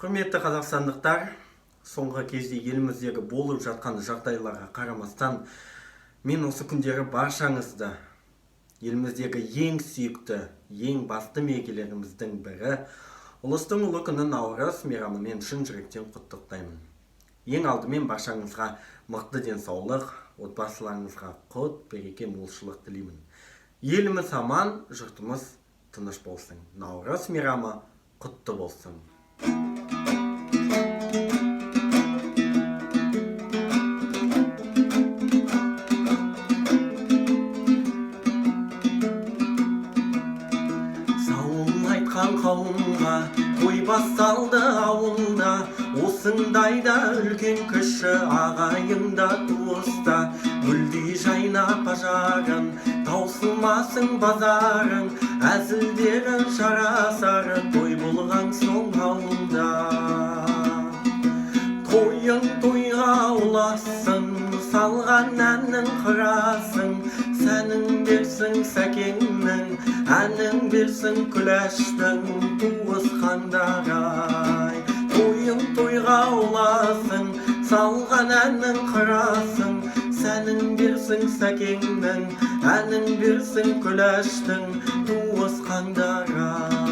Құрметті қазақстандықтар, соңғы кезде еліміздегі болып жатқан жағдайларға қарамастан, мен осы күндері баршаңызды еліміздегі ең сүйікті, ең басты мерекелеріміздің бірі Ұлыстың ұлы күні Наурыз мейрамымен шын жүректен құттықтаймын. Ең алдымен баршаңызға мықты денсаулық, отбасыларыңызға құт, береке, молшылық тілеймін. Еліміз аман, жұртымыз тыныш болсын. Наурыз мейрамы құтты болсын. Сауын айтқан қауымға той басталды ауылда, осындайда үлкен кіші ағайын да туыста, гүлдей жайнап ажарың, таусылмасын базарың, әзілдері жарасары той болған соң ауылда. Тойың тойға ұлассын, салған әнің қырасың, сәнің берсін Сәкеңнің, әнің берсін Күләштің туысқандар-ай. Тойың тойға ұласын, салған әнің қырасың, сәнің берсін Сәкеңнің, әнің берсін Күләштің туысқандар-ай.